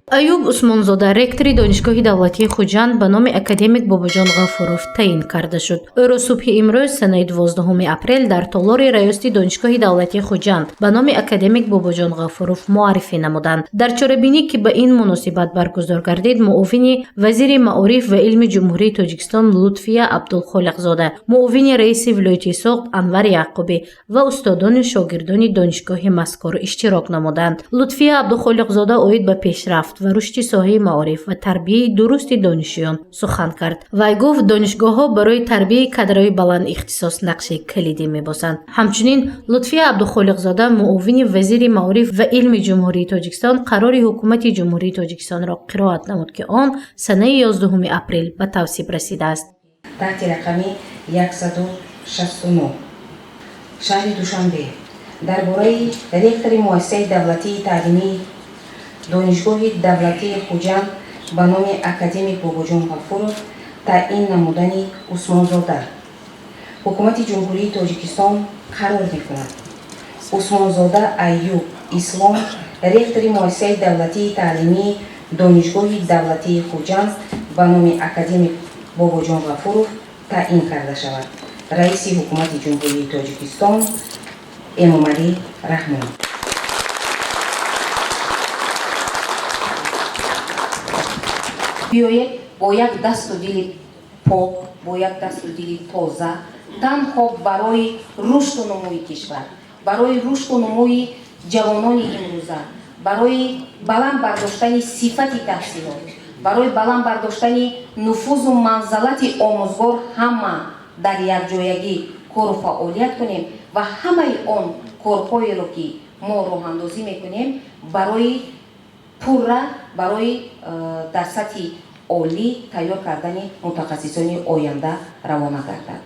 Аюб Усмонзода ректори Донишгоҳи давлатии Хуҷанд ба номи академик Бобоҷон Ғафуров таъин карда шуд. Ӯро субҳи имрӯз, санаи 12 апрел, дар толори раёсати Донишгоҳи давлатии Хуҷанд ба номи академик Бобоҷон Ғафуров муаррифӣ намуданд. Дар чорабинӣ, ки ба ин муносибат баргузор гардид, муовини вазири маориф ва илми Ҷумҳурии Тоҷикистон Лутфия Абдулхолиқзода, муовини раиси вилояти Суғд Анвар Яъқубӣ ва устодону шогирдони донишгоҳи мазкур иштирок намуданд. Лутфия Абдухолиқзода оид ба пешрафт ва рушди соҳаи маориф ва тарбияи дурусти донишҷӯён сухан кард. Вай гуфт, донишгоҳҳо барои тарбияи кадрҳои баландихтисос нақши калидӣ мебозанд. Ҳамчунин Лутфия Абдухолиқзода, муовини вазири маориф ва илми Ҷумҳурии Тоҷикистон, қарори Ҳукумати Ҷумҳурии Тоҷикистонро қироат намуд, ки он санаи 11 апрел ба тавсиб расидааст. Таҳти рақами 169, шаҳри Душанбе, дар бораи ректори муассисаи давлатии таълимии Донишгоҳи давлатии Хуҷанд ба номи академик Бобоҷон Ғафуров таъин намудани Усмонзода. Ҳукумати Ҷумҳурии Тоҷикистон қарор мекунад: Усмонзода Аюб Ислом ректори муассисаи давлатии таълимии Донишгоҳи давлатии Хуҷанд ба номи академик Бобоҷон Ғафуров таъин карда шавад. Раиси Ҳукумати Ҷумҳурии Тоҷикистон Эмомалӣ Раҳмон. Биёед, бо як дасту дили пок, бо як дасту дили тоза, танҳо барои рушду нумӯи кишвар, барои рушду нумӯи ҷавонони имрӯза, барои баланд бардоштани сифати таҳсилот, барои баланд бардоштани нуфузу манзалати омӯзгор ҳама дар якҷоягӣ кору фаъолият кунем ва ҳамаи он корҳоеро, ки мо роҳандозӣ мекунем, барои пурра, барои дар сатҳи олӣ тайёр кардани мутахассисони оянда равона гардад.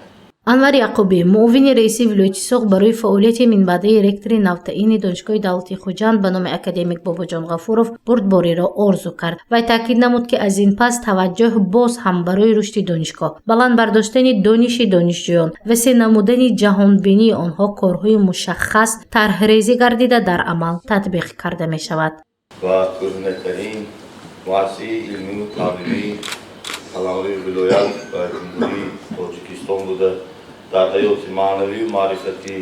Анвар Яъқубӣ, муовини раиси вилояти Суғд, барои фаъолияти минбаъдаи ректори навтаъини Донишгоҳи давлатии Хуҷанд ба номи академик Бобоҷон Ғафуров бурдбориро орзу кард. Вай таъкид намуд, ки аз ин пас таваҷҷӯҳ боз ҳам барои рушди донишгоҳ, баланд бардоштани дониши донишҷӯён, васеъ намудани ҷаҳонбинии онҳо корҳои мушаххас тарҳрезӣ гардида, дар амал татбиқ карда мешавад. Ва кӯҳнатарин муассисаи илмию таълимии қаламрави вилоят ва Ҷумҳурии Тоҷикистон буда, дар ҳаёти маънавию маърифатӣ,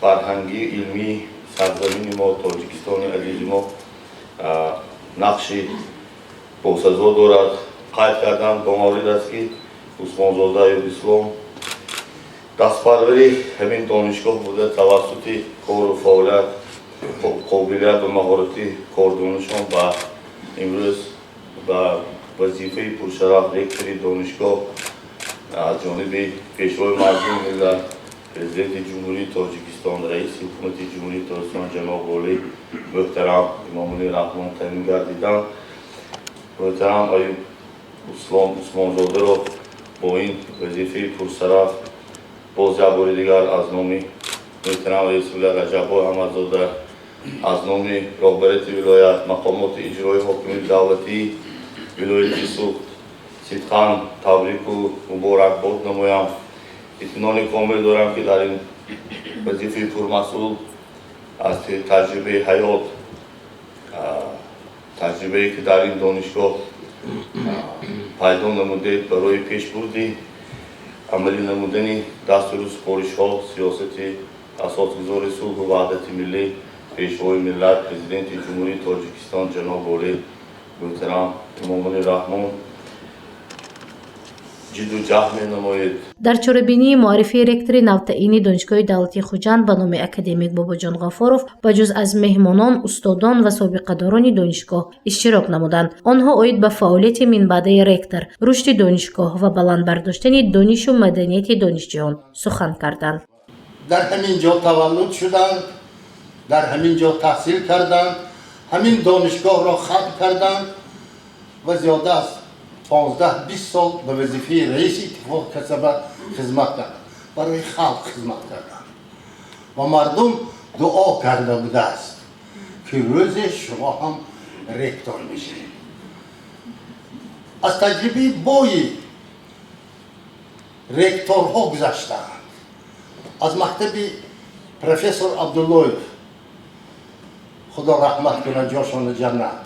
фарҳангию илмии сарзамини мо, Тоҷикистони азизи мо, нақши босазо дорад. Қайд кардан ба маврид аст, ки Усмонзода Аюб Ислом дастпарвари ҳамин донишгоҳ буда, тавассути кору фаъолият, қобилият ва маҳорати кордонишон ба имрӯз ба вазифаи пуршараф ректори донишгоҳ аз ҷониби Пешвои муаззами миллат, Президенти Ҷумҳурии Тоҷикистон, Раиси Ҳукумати Ҷумҳурии Тоҷикистон ҷаноби олӣ муҳтарам Эмомалӣ Раҳмон таъин гардиданд. Муҳтарам Аюб Услом Усмонзодаро бо ин вазифаи пуршараф боз як бори дигар аз номи муҳтарам раиси вилоят Раҷаббой Аҳмадзода, аз номи роҳбарияти вилоят, мақомоти иҷроии ҳокимияти давлатии вилояти Суғд сидқан табрику муборакбод намоям. Итминони комил дорам, ки дар ин вазифаи пурмасъул аз таҷрибаи ҳаёт, таҷрибае, ки дар ин донишгоҳ пайдо намудед, барои пешбурди амалӣ намудани дастуру супоришҳо, сиёсати асосгузори сулҳу ваҳдати миллӣ, Пешвои миллат, Президенти Ҷумҳурии Тоҷикистон ҷаноби олӣ муҳтарам Эмомалӣ Раҳмон ҷидду ҷаҳд менамоед. Дар чорабинии муаррифии ректори навтаъини Донишгоҳи давлатии Хуҷанд ба номи академик Бобоҷон Ғафуров ба ҷуз аз меҳмонон, устодон ва собиқадорони донишгоҳ иштирок намуданд. Онҳо оид ба фаъолияти минбаъдаи ректор, рушди донишгоҳ ва баланд бардоштани донишу маданияти донишҷӯён сухан карданд. Дар ҳамин ҷо таваллуд шуданд, дар ҳамин ҷо таҳсил карданд, ҳамин донишгоҳро хатм карданд ва зиёда аз 15-20 сол ба вазифаи раиси Иттифоқи касаба хизмат карданд, барои халқ хизмат карданд ва мардум дуо карда будааст, ки рӯзе шумо ҳам ректор мешавед. Аз таҷрибаи бои ректорҳо гузаштаанд, аз мактаби профессор Абдуллоев, Худо раҳмат кунад, ҷошона ҷаннат.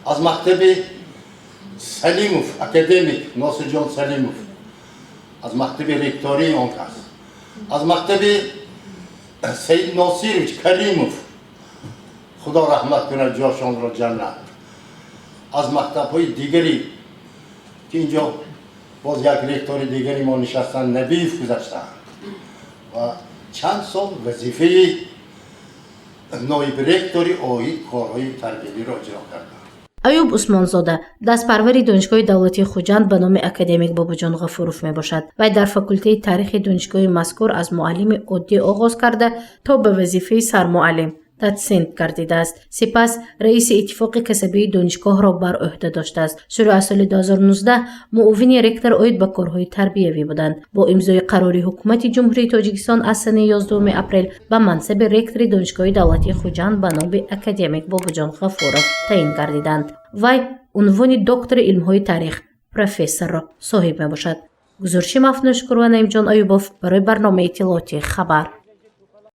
Аз мактаби Салимов, академик Носирҷон Салимов, аз мактаби ректории он кас, аз мактаби Саид Носирович Каримов, худо раҳмат кунад, ҷошонро ҷаннат, аз мактабҳои дигаре ки инҷо боз як ректори дигари мо нишастанд, Набиев, гузаштаанд ва чанд сол вазифаи ноиб ректори оид корҳои тарбиявиро иҷро карданд. Аюб Усмонзода дастпарвари Донишгоҳи давлатии Хуҷанд ба номи академик Бобоҷон Ғафуров мебошад. Вай дар факултети таърихи донишгоҳи мазкур аз муаллими оддӣ оғоз карда, то ба вазифаи сармуаллим, дотсент гардидааст. Сипас раиси иттифоқи касабии донишгоҳро бар ӯҳда доштааст. Шурӯъ аз соли 2019 муовини ректор оид ба корҳои тарбиявӣ буданд. Бо имзои қарори Ҳукумати Ҷумҳурии Тоҷикистон аз санаи 11 апрел ба мансаби ректори Донишгоҳи давлатии Хуҷанд ба номи академик Бобоҷон Ғафуров таъин гардиданд. Вай унвони доктори илмҳои таърих, профессорро соҳиб мебошад. Гузориши Мафнушкур ва Наимҷон Аюбов барои барномаи иттилоотии «Хабар».